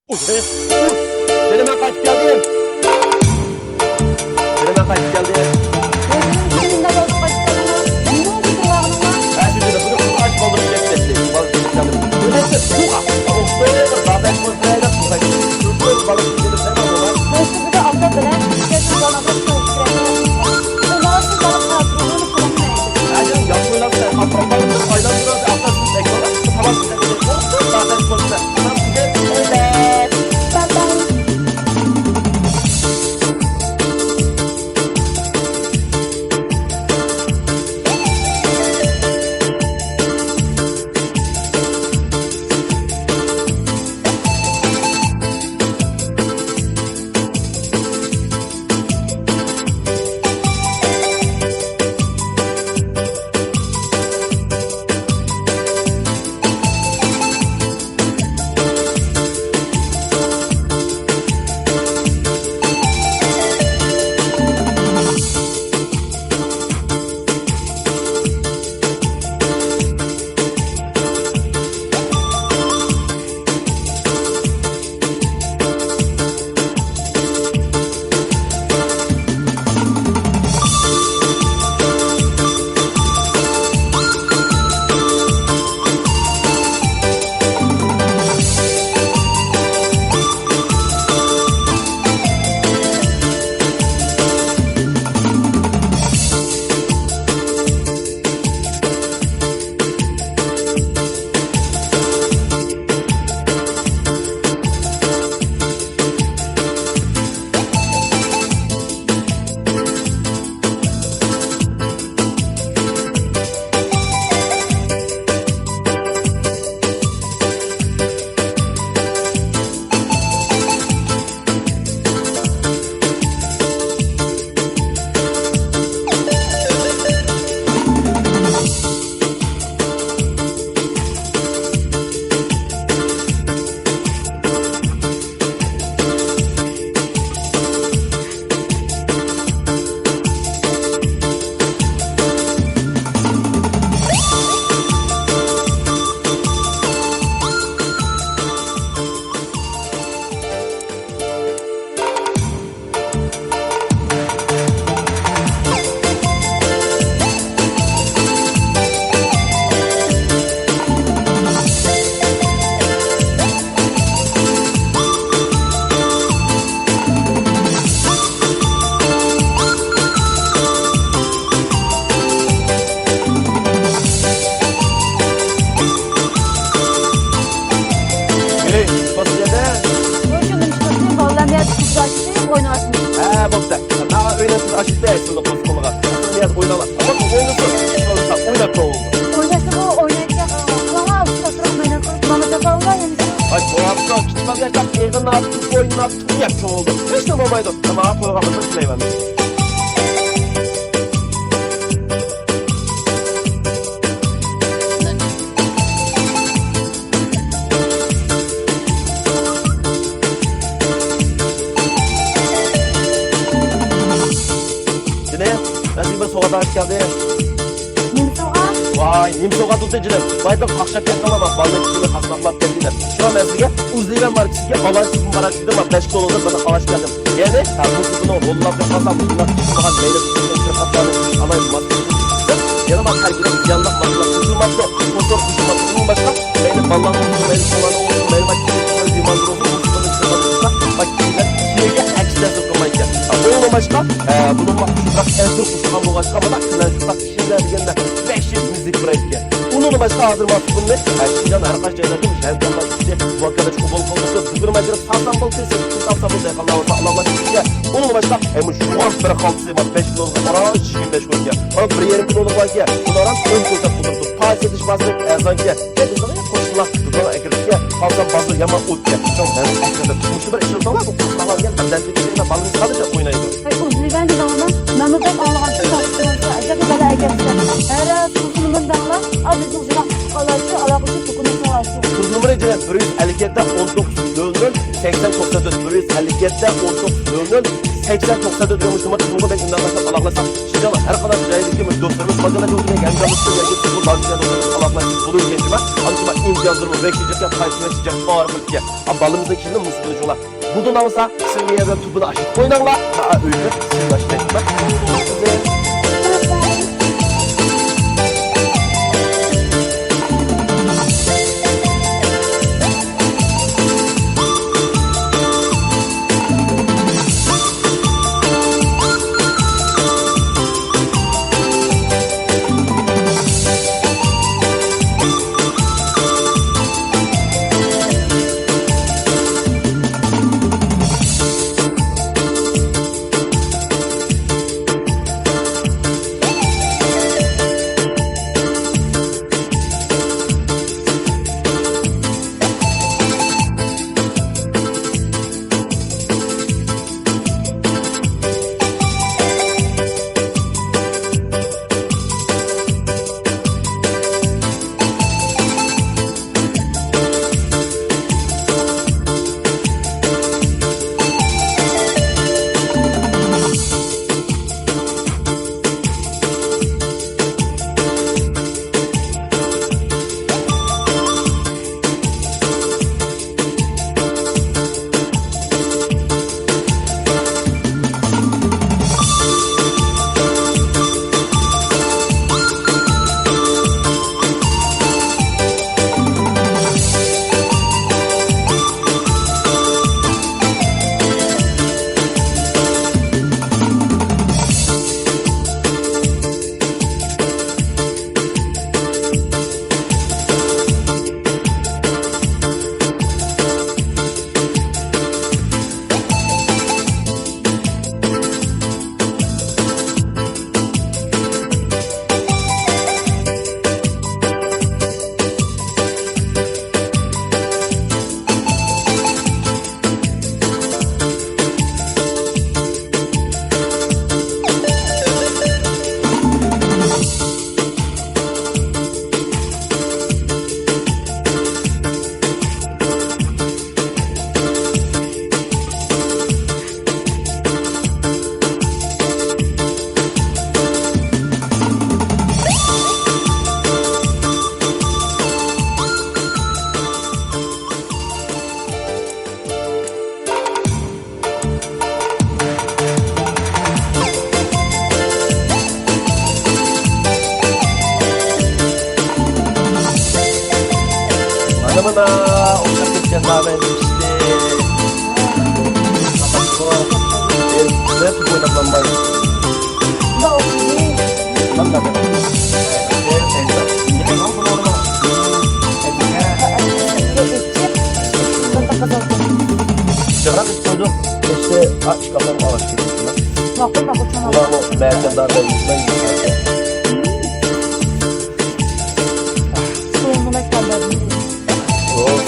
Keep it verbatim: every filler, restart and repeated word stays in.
جېنىم، مەن قايتىپ كەلدىم. جېنىم، مەن قايتىپ كەلدىم. ھە، شۇ جېنىم، بۇنى قىز ئاچ قالدۇرۇپ كەتتى. بالا كېلىپ كەلدىم. بۇ نەرسە سۇغا. ئوخشايدۇ، بىر دادا ئىش بولسا، سۇغا. بىر بالا كېلىپ كەلدى. مەن شۇ يەردە ئاپتاپ بىلەن كەچۈرۈپ ئالغاندا سۇغا كىرەتتى. ئۇلارسىز بالا قاتۇرۇلۇپ قالمايدۇ. ھە، جېنىم، ياخشى ئويلاپسەن. ئاپتاپ بالا ئايلاندۇرىدۇ، ئاپتاپ سۇ بەك بالا. تاماق يېسەك بولىدۇ. دادا ئىش بولسا. ھە، بوپتۇ. ماڭا ئۆينى سىز ئاچىسىز، سىزنى قوزغىلىغا. سىز يەردە ئويناڭلار. ئەمما بۇ ئوينىسۇن. ئىشقىلىپ ئويناپ تۇرۇڭ. ئويناشنى بۇ ئوينايدىكەن، قىلىڭلار، ئۇستازلىرىغا مەينەت قىلىپ، ماڭا جازا ئالىڭلار ئەمىسە. ئاي، بوپتۇ. كىچىك بالىلار ئېغىرنى ئېغىر ئويناپ، ياخشى بولدى. ھېچ نېمە بولمايدۇ. ماڭا قويغانلىقىنى تىلەيمەن. جېنىم، مەن سىزگە بىر سوۋغات ئېلىپ كەلدىم. نېمە سوۋغات؟ ۋاي، نېمە سوۋغات بولسا جېنىم. بايىتىڭ قاقشاپ كەتتىڭلار، بالىنىڭ كىچىكىنى قاسماقلاپ كەتتىڭلار. شۇڭا مەن سىزگە ئۇزلىۋەن ماركىسىدىكى ئالانچى بۇمباراچ دېدىم، بەش كىلولۇق بىرنى ئالاپ كەلدىم. يەنى، ھە، بۇ سوپىنىڭ روللاپ يوقالسا، مۇشۇنداق چىقمىغان مەيلى قىزىل قىرقاتلارنى ئالاي ماس. يەنە بار تەركىبىگە زىيانلىق ماددىلار قوشۇلماپتۇ، فوسفور قوشۇلماپتۇ. ئۇنىڭ باشقا، مەيلى بالىلارنىڭ بولسۇن، مەيلى چوڭلارنىڭ بولسۇن، مەيلى بار كىچىك بولسۇن، بىمارلار بولسۇن، بولسۇن، بار كىشىلەر كىيىگە ئەكس تەسىر قىلمايدىكەن. ھە، ئۇنىڭ باشقا، ھە، بۇنىڭغا شۇنداق ئەتىر قوشۇلغان بولغاچقا، مانا، كىيىملەر دېگەندە ۋەھشىي مۇزىكا بېرىدىكەن. ئۇنىڭدىن باشقا ھازىر مانا بۇنى، ھە، شىنجاڭ ھەر قايسى جايلاردا مۇشۇ ھەمكارلار ئىچىدە ۋاكالەتچى قوبۇل قىلدۇق، دۇكىنىمىزدا ساتسام بولدى، سېتىپ ساتسام بولدى، دېھقانلار بولسا ئالاملار ئىچىدە. ئۇنىڭدىن باشقا، ھە، مۇشۇ يوغان بىر خالتىسى بار، بەش كىلولۇق ئاران شىشكە مەشھۇركەن. مانا بىر يېرىم كىلولۇق باركەن، بۇنى ئاران ئون كوي ساتقۇزۇپتۇ. پاي سېتىش بازىرى ئەرزانكەن. قوشنىلار دۇكانغا ئەكىرىشكە، قالسام بازار يامان ئوتكەن. شۇڭا مەن ئەكىردىم. مۇشۇ بىر ئىشلىتىڭلار، بۇ قىزلارغا بىر دەم بېرىپ، بالىنى سادىچە ئوينايدۇ. ھەي، ئۇزلىۋەن دېدىڭلارمۇ؟ مەنمۇ بەك ئاڭلىغانتىم، ئەجەب بالا ئەكەپسىز. ھەرە، سىزنىمۇ دەڭلار، ئا، بىزنىڭ شۇنداق تۇغقانلارچۇ، ئالاقىسى تۇغقىنى سورايسىز. سىزنىمۇ بىر يۈز ئەللىك يەتتە، ئون توققۇز، نۆل نۆل، سەكسەن، توقسان تۆت، بىر يۈز ئەللىك يەتتە، ئون توققۇز، نۆل نۆل، سەكسەن، توقسان تۆت نومۇرلۇق تېلېفونغا بەك ئۈندەپ قالساق ئالاقىلاشساق، شىنجاڭنىڭ ھەر قانداق جايىدىكى مۇشۇ دوستلىرىمىز قالغان جۇڭگو بەك ئەنجاملىشىپ يەنگە سىزگە دارچە دوستلىرىمىز ئالاقىلاشسا بولىدۇ ئىكەن جۇما. ئانچە ئىمتىيازلىرىمۇ بەك جىق پايدىسىنى چىجاق بارىقىدىكەن. بالىمىزنىڭ كىيىمىنى مۇشۇ جۇڭلار. بۇ دۇناۋسا سىلمىيەدە تۇبىنى ئاشىتىپ قويناڭلار. ھا، ئۆيدە سىلماشتەكمە. مانا، مانا، ئوخشاپ كەتكەن دامەن پىشتى. ئەمدى توپ ئويناپ بولمايدۇ. جىراق قىلىپ قويدۇق. كەچتە ئاچ كاپام ئاغاچ كېتىپتىمەن. ماقۇل، ماقۇل، چوڭ ئاغاچ. بۇلارمۇ بەزى دار بەزى. سويۇنغۇ مەكتەپلەردىن. ئوھ.